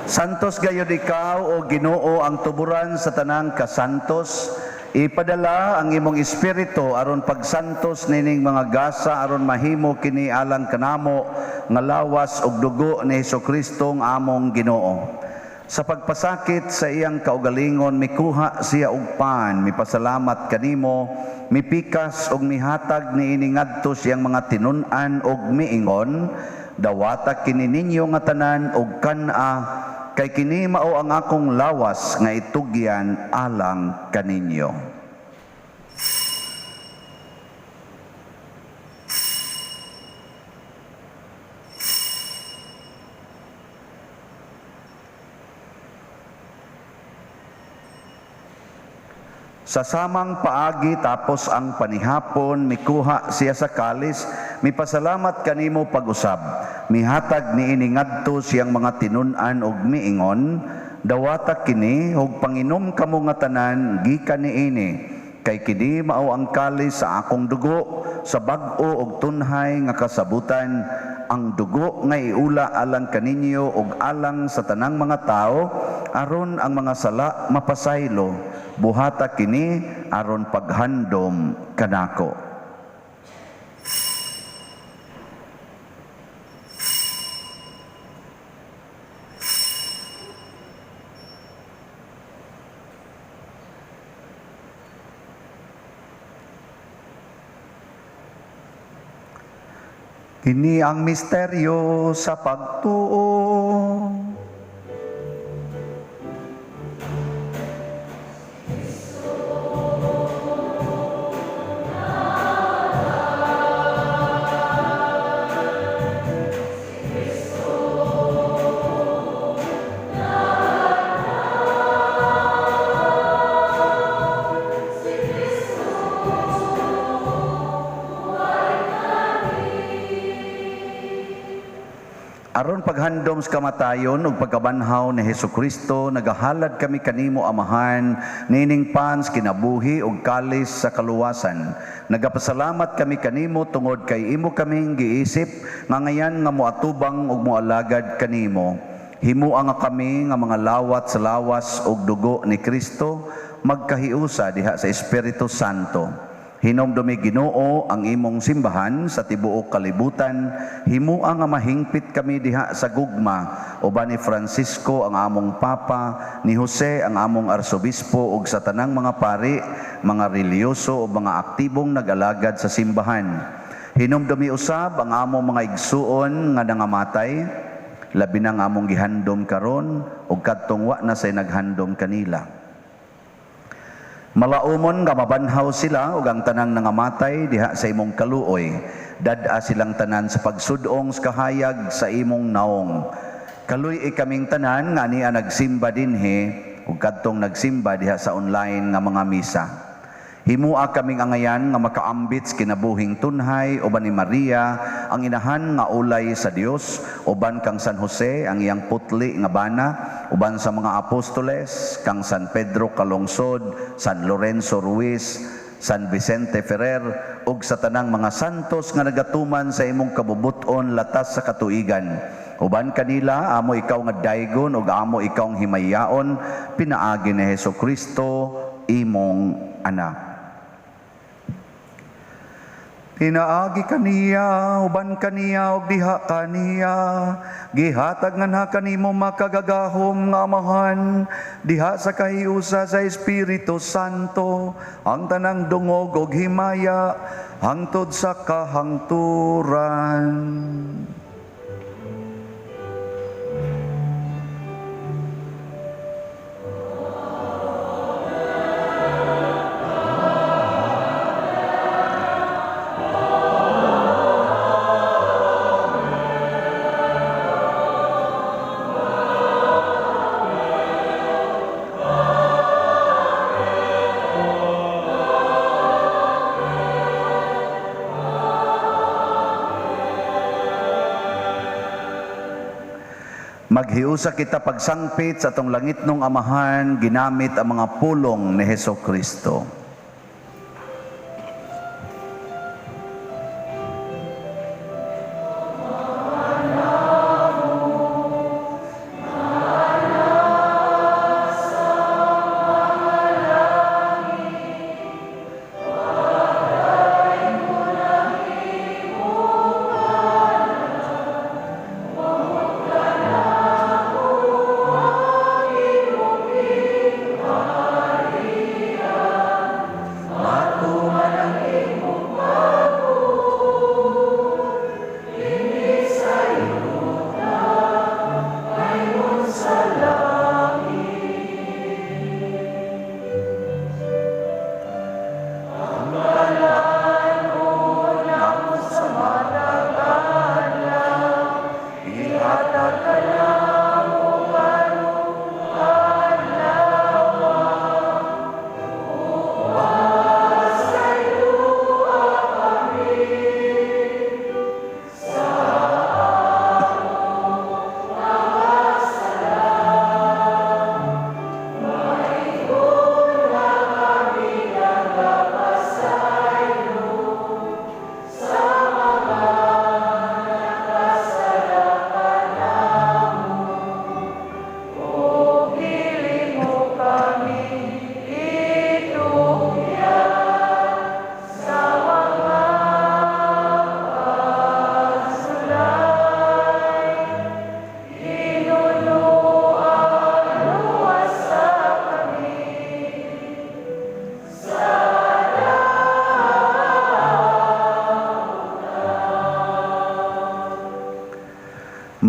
Santos gayud ikaw o Ginoo ang tuburan sa tanang kasantos. Ipadala ang imong espiritu aron pagsantos nining mga gasa aron mahimo kini alang kanamo nga lawas ug dugo ni Hesukristo nga among Ginoo. Sa pagpasakit sa iyang kaugalingon mikuha siya og pan, mipasalamat kanimo, mipikas ug mihatag niini ngadto siyang mga tinun-an ug miingon, dawata kini ninyo nga tanan ug kan-a, kay kini mao ang akong lawas nga itugyan alang kaninyo. Sa samang paagi tapos ang panihapon, mikuha siya sa kalis, mipasalamat kanimo pag-usab. Mihatag niini ngadto siyang mga tinun-an og miingon, dawata kini og panginom kamo nga tanan gikan niini, kay kini mao ang kalis sa akong dugo sa bag-o og tunhay nga kasabutan, ang dugo nga iula alang kaninyo og alang sa tanang mga tao aron ang mga sala mapasaylo. Buhata kini aron paghandom kanako. Kini ang misteryo sa pagtuo. Aron paghandom sa kamatayon ug pagkabanhaw ni Hesukristo, nagahalad kami kanimo Amahan nining pans kinabuhi ug kalis sa kaluwasan. Nagapasalamat kami kanimo tungod kay imo kaming giisip nga ngayan nga moatubang ug moalagad kanimo. Himua nga kami nga mga lawat sa lawas ug dugo ni Kristo, magkahiusa diha sa Espiritu Santo. Hinomdumi Ginoo ang imong simbahan sa tibuok kalibutan, himua nga mahingpit kami diha sa gugma uban ni Francisco ang among Papa, ni Jose ang among Arsobispo ug sa tanang mga pari, mga relihiyoso ug mga aktibong nag-alagad sa simbahan. Hinomdumi usab ang among mga igsuon nga nangamatay, labi na ang among gihandom karon ug kadtong wa na say naghandom kanila. Malaumon nga mabanhaw sila ug ang tanang nangamatay diha sa imong kaluoy. Dad-a silang tanan sa pagsudong sa kahayag sa imong naong. Kaluy-i kaming tanan nga ania nagsimba dinhi ug kadtong nagsimba diha sa online nga mga misa. Himua kaming angayan nga makaambit sa kinabuhing tunhay uban ni Maria ang inahan nga ulay sa Dios, uban kang San Jose ang iyang putli nga bana, uban sa mga apostoles kang San Pedro Calungsod, San Lorenzo Ruiz, San Vicente Ferrer ug sa tanang mga santos nga nagatuman sa imong kabubut-on latas sa katuigan. Uban kanila amo ikaw nga daygon ug amo ikaw ang himayaon pinaagi ni Hesukristo imong anak. Pinaagi kaniya, uban kaniya, ug diha kaniya, gihatag nganha kanimo makagagahom nga Amahan, diha sa kahiusa sa Espiritu Santo, ang tanang dungog ug himaya, hangtod sa kahangturan. Maghiusa kita pagsangpit sa atong langitnong Amahan, ginamit ang mga pulong ni Hesukristo.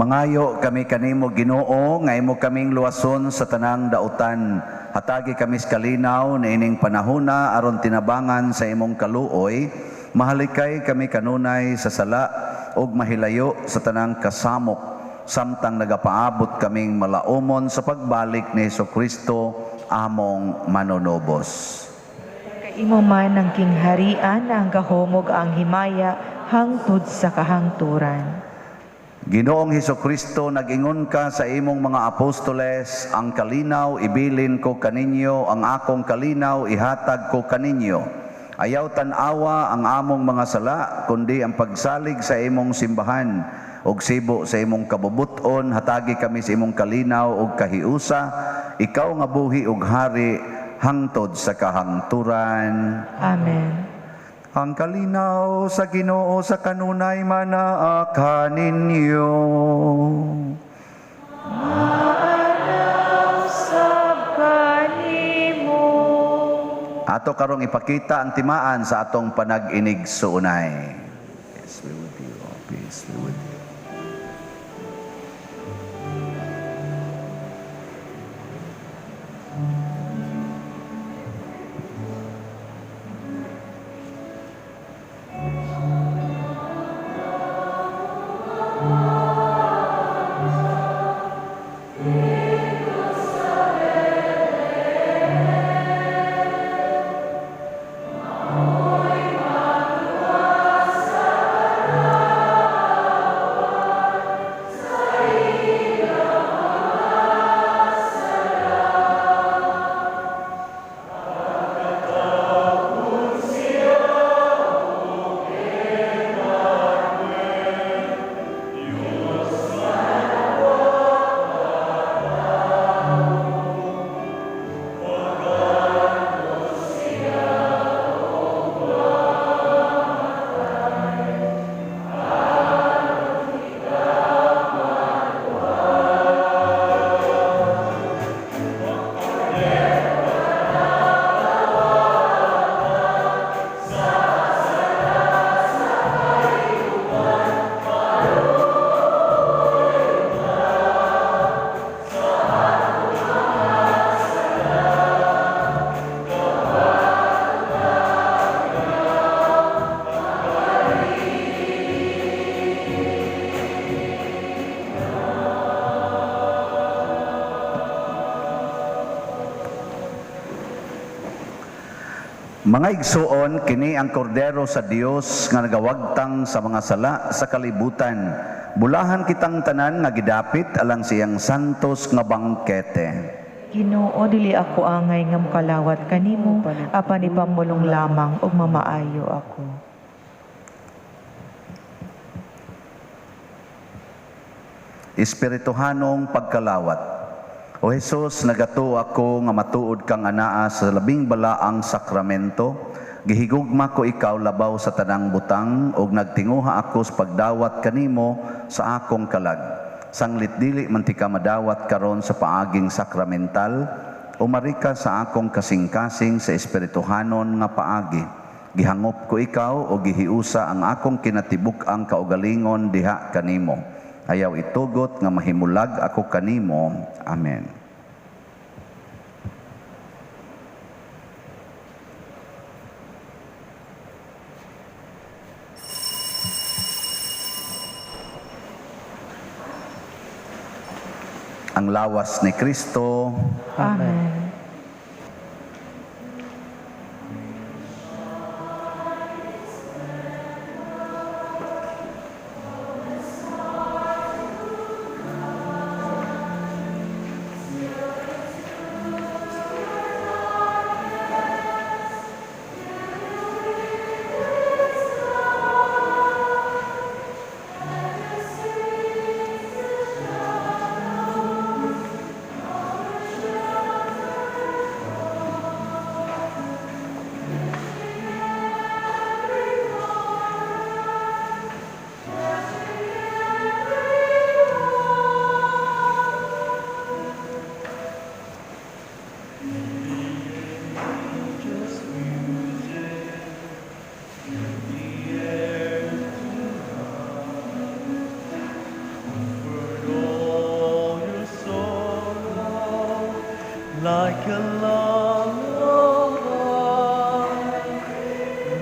Mangayo kami kanimo, Ginoo, nga imo kaming luwason sa tanang dautan. Hatagi kami sa kalinaw niining panahona aron tinabangan sa imong kaluoy, mahalikay kami kanunay sa sala ug mahilayo sa tanang kasamok, samtang nagapaabot kaming malaumon sa pagbalik ni Hesukristo among manunubos. Kay imo man ang kingharian, ang gahom ug ang himaya hangtod sa kahangturan. Ginoong Hesukristo, nag-ingon ka sa imong mga apostoles, ang kalinaw ibilin ko kaninyo, ang akong kalinaw ihatag ko kaninyo. Ayaw tan-awa ang among mga sala, kundi ang pagsalig sa imong simbahan ug sibo sa imong kabubuton, hatagi kami sa imong kalinaw ug kahiusa, ikaw nga buhi ug hari hangtod sa kahangturan. Amen. Ang kalinaw sa Ginoo sa kanunay manaa kaninyo. Usab kanimo. Ato karong ipakita ang timaan sa atong panag-inig suunay. Peace be with you. Peace be with you. Mga igsuon, kini ang kordero sa Dios nga nagawagtang sa mga sala sa kalibutan. Bulahan kitang tanan nga gidapit alang siyang santos nga bangkete. Ginoo, dili ako angay nga mokalawat kanimo, apan ipamulong lamang ug mamaayo ako. Espirituhanong pagkalawat. O Hesus, nagatuo ako nga matuod kang anaa sa labing balaang sakramento. Gihigugma ko ikaw labaw sa tanang butang ug nagtinguha ako sa pagdawat kanimo sa akong kalag. Sanglit dili man ti ka madawat karon sa paaging sakramental, umari ka sa akong kasing-kasing sa espirituhanon nga paagi. Gihangop ko ikaw o gihiusa ang akong kinatibuk-ang kaugalingon diha kanimo. Ayaw itugot nga mahimulag ako kanimo. Amen. Ang lawas ni Kristo. Amen. Like a lullaby.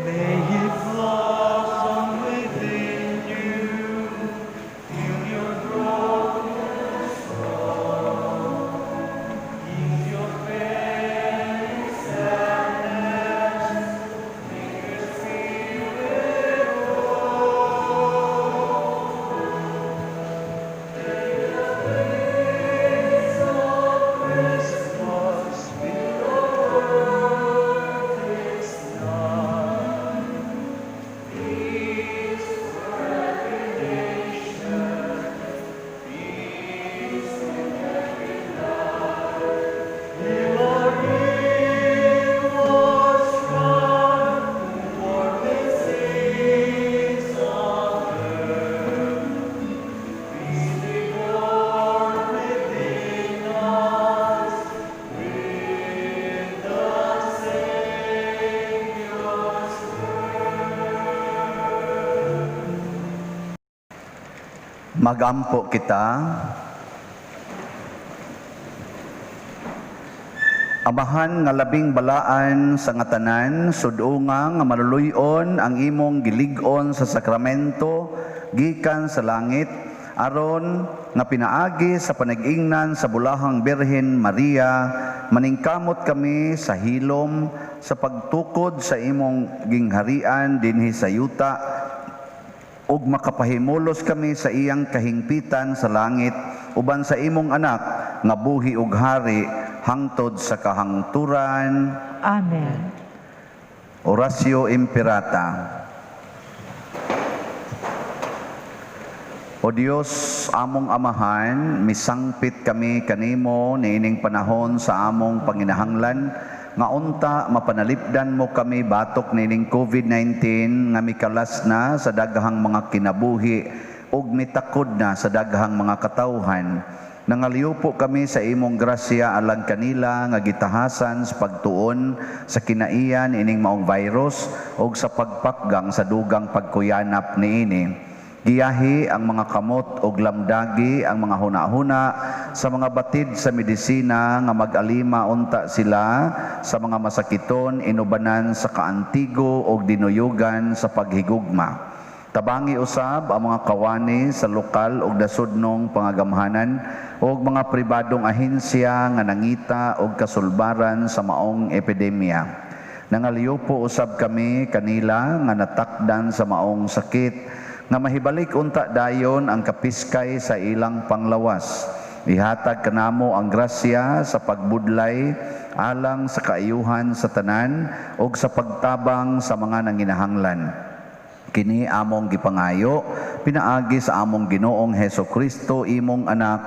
May He blossom within you, heal your broken soul, ease your pain, sadness, make your spirit whole. May the Prince of Christmas be over this night. Peace for every nation, peace in every life. Heal our inward strife, warm the seas of earth. Peace be born within us, with the Savior's birth. Magampo kita. Amahan nga labing balaan sa nga tanan, sudunga nga maluluy-on ang imong gilig-on sa sakramento gikan sa langit, aron nga pinaagi sa panag-ingnan sa bulahang Birhen Maria, maningkamot kami sa hilom sa pagtukod sa imong gingharian dinhi sa yuta, ug makapahimulos kami sa iyang kahingpitan sa langit uban sa imong anak nga buhi ug hari hangtod sa kahangturan. Amen. Oratio Imperata. O Dios, among amahan, misangpit kami kanimo niining panahon sa among panginahanglan nga unta mapanalipdan mo kami batok niining COVID-19 nga mikalas na sa daghang mga kinabuhi ug mitakod na sa daghang mga katawhan. Nangaliupo kami sa imong grasya alang kanila nga gitahasan sa pagtuon sa kinaiyan ining maong virus ug sa pagpakgang sa dugang pagkuyanap niini. Giyahi ang mga kamot ug lamdagi ang mga hunahuna sa mga batid sa medisina nga mag-alima unta sila sa mga masakiton inubanan sa kaantigo ug dinuyugan sa paghigugma. Tabangi usab ang mga kawani sa lokal ug dasudnong pangagamhanan ug mga pribadong ahensya nga nangita og kasulbaran sa maong epidemya. Nangaliupo usab kami kanila nga natakdan sa maong sakit nga mahibalik unta dayon ang kapiskay sa ilang panglawas. Ihatag kanamo ang grasya sa pagbudlay alang sa kaayuhan sa tanan ug sa pagtabang sa mga nanginahanglan. Kini among gipangayo pinaagi sa among Ginoong Heso Kristo, imong anak,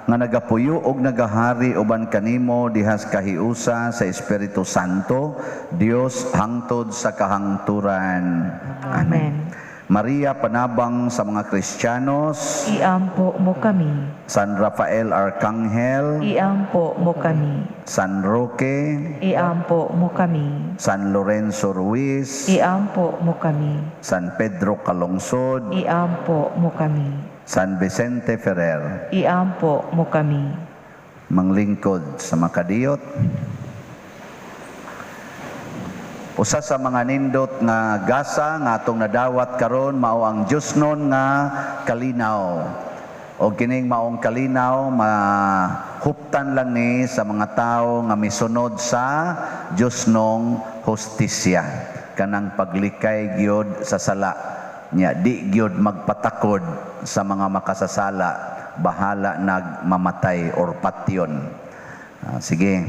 nga nagapuyo og nagahari uban kanimo dihas kahiusa sa Espiritu Santo, Dios hangtod sa kahangturan. Amen. Maria, panabang sa mga Kristiyanos, Iampo mo kami. San Rafael Arcangel, Iampo mo kami. San Roque, Iampo mo kami. San Lorenzo Ruiz, Iampo mo kami. San Pedro Calungsod, Iampo mo kami. San Vicente Ferrer. Iampo mo kami. Manglingkod sa makadiyot. Usa sa mga nindot nga gasa nga atong nadawat karon mao ang Diyosnon nga kalinaw. O kining maong kalinaw mahuptan lang ni sa mga tawo nga misunod sa Diyosnong hustisya, kanang paglikay gyud sa sala nya, di gyud magpatakod sa mga makasasala, bahala nagmamatay or patyon. Sige.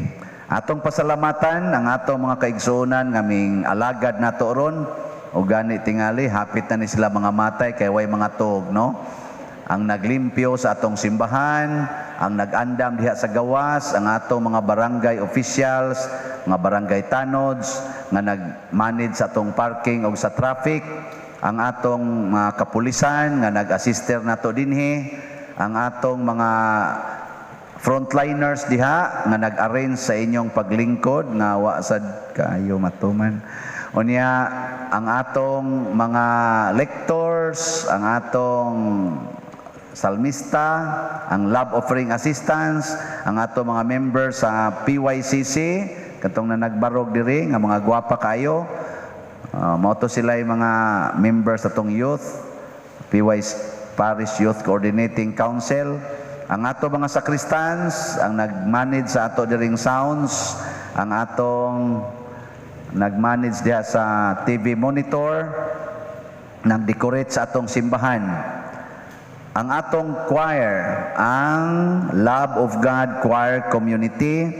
Atong pasalamatan ang atong mga kaigsuonan nga ming alagad nato ron. O gani tingali hapit na ni sila mga matay kay way mga tuog, no? Ang naglimpyo sa atong simbahan, ang nag-andam diha sa gawas, ang atong mga barangay officials, mga barangay tanods nga nag-manage sa atong parking og sa traffic, ang atong mga kapulisan nga nag-assister nato dinhi, ang atong mga frontliners diha nga nag-arrange sa inyong paglingkod nga wa sad kaayo matuman. Unya ang atong mga lectors, ang atong salmista, ang love offering assistants, ang ato mga members sa PYCC, katong na nagbarog diri nga mga gwapa kayo. Mao to sila yung mga members sa atong youth, PYC, Parish Youth Coordinating Council. Ang ato mga sakristans, ang nag-manage sa ato diring sounds, ang atong nag-manage diha sa TV monitor, nag-decorate sa atong simbahan. Ang atong choir, ang Love of God Choir Community,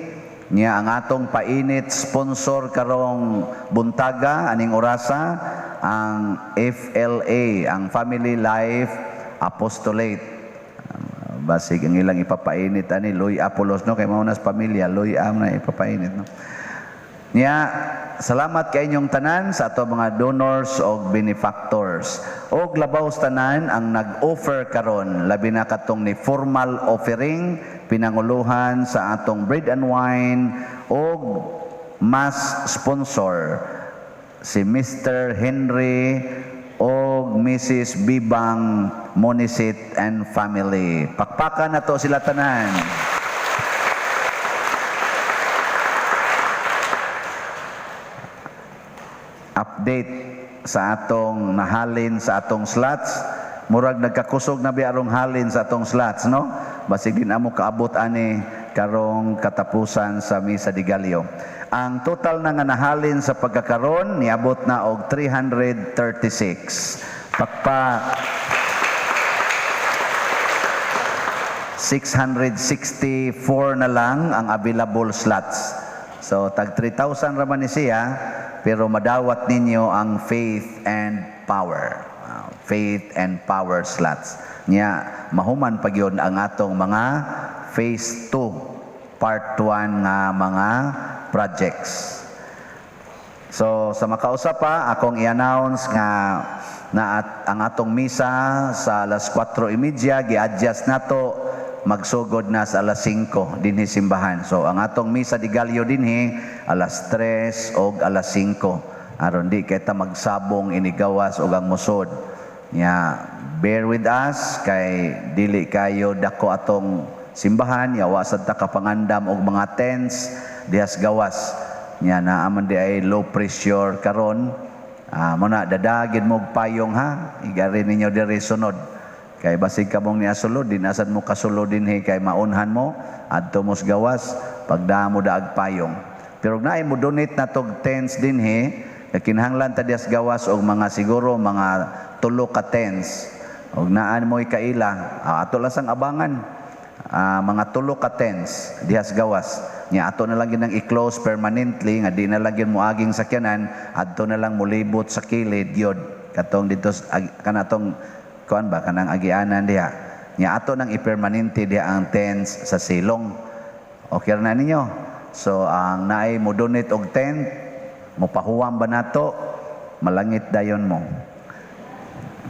niya ang atong painit sponsor karong buntaga aning orasa, ang FLA, ang Family Life Apostolate. Basig ang ilang ipapainit ani Loy Apolos, no, kay mao nas pamilya Loy am na ipapainit, no. Niya, salamat kay inyong tanan sa ato mga donors og benefactors. Og labaw sa tanan ang nag-offer karon, labi na katong ni formal offering pinanguluhan sa atong bread and wine og mass sponsor si Mr. Henry og Mrs. Bibang Monisit and family. Pakpakan na to sila tanan. Update sa atong nahalin sa atong slots. Murag nagkakusog na biarong halin sa atong slots, no? Basig din amo kaabot ani karong katapusan sa Misa de Gallo. Ang total na nga nahalin sa pagkakaron niabot na og 336. Pakpak. 664 na lang ang available slots. So tag 3,000 ra man ni siya, pero madawat ninyo ang faith and power. Faith and power slots. Nya mahuman pa gyud ang atong mga phase 2 part 1 nga mga projects. So sa makausap pa akong i-announce nga na at ang atong misa sa alas 4:30 gi-adjust nato, magsugod na sa alas 5 dinhi simbahan. So ang atong misa di Gallo dinhi alas 3 og alas 5 aron di kita magsabong inigawas og ang musod. Nya bear with us kay dili kayo dako atong simbahan, yawa sad ta kapangandam og mga tents dihas gawas. Nya naa man di ay low pressure karon. Mo na dadagin mo og payong ha, igari ninyo diri sunod. Kay basig kamong niasulod, dinasan mo kasulod dinhi kay maunhan mo adto mos gawas pagda mo daag payong. Pero naay mo donate na tog tents dinhi, kinahanglan ta dihas gawas og mga siguro mga tulo ka tents. Og naan mo'y kaila, ato lang sang abangan. Mga tulo ka tents dihas gawas. Nya ato na lang ginang i-close permanently nga di na lang gyud moaging sakyanan, adto na lang molibot sa kilid gyud katong dito kanatong kuan ba kanang agianan diha. Nya ato nang i-permanente diha ang tents sa silong. Okay na ninyo? So ang naay mo donate og tent, mopahuwam ba nato? Malangit dayon mo.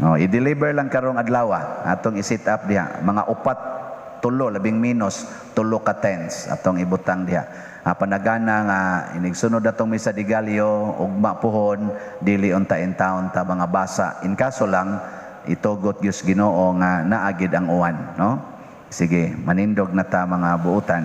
No, i-deliver lang karong adlaw atong i-set up diha mga upat tulo, labing minus tulo ka tents atong ibutang diha. Panagana nga inigsunod atong misa di Gallo ugma puhon dili unta in town ta mga basa. In kaso lang itugot gyud Ginoo nga naagid ang uwan, no? Sige, manindog na ta mga buutan.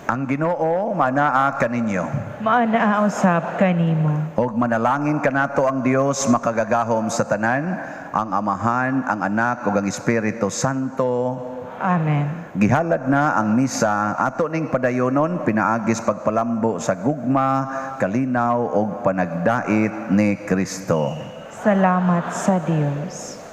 Ang Ginoo manaa kaninyo. Maanaa usab kanimo. Og manalangin kanato ang Dios makagagahom sa tanan, ang Amahan, ang Anak ug ang Espiritu Santo. Amen. Gihalad na ang misa ato ning padayonon pinaagis pagpalambo sa gugma, kalinaw ug panagdait ni Kristo. Salamat sa Dios.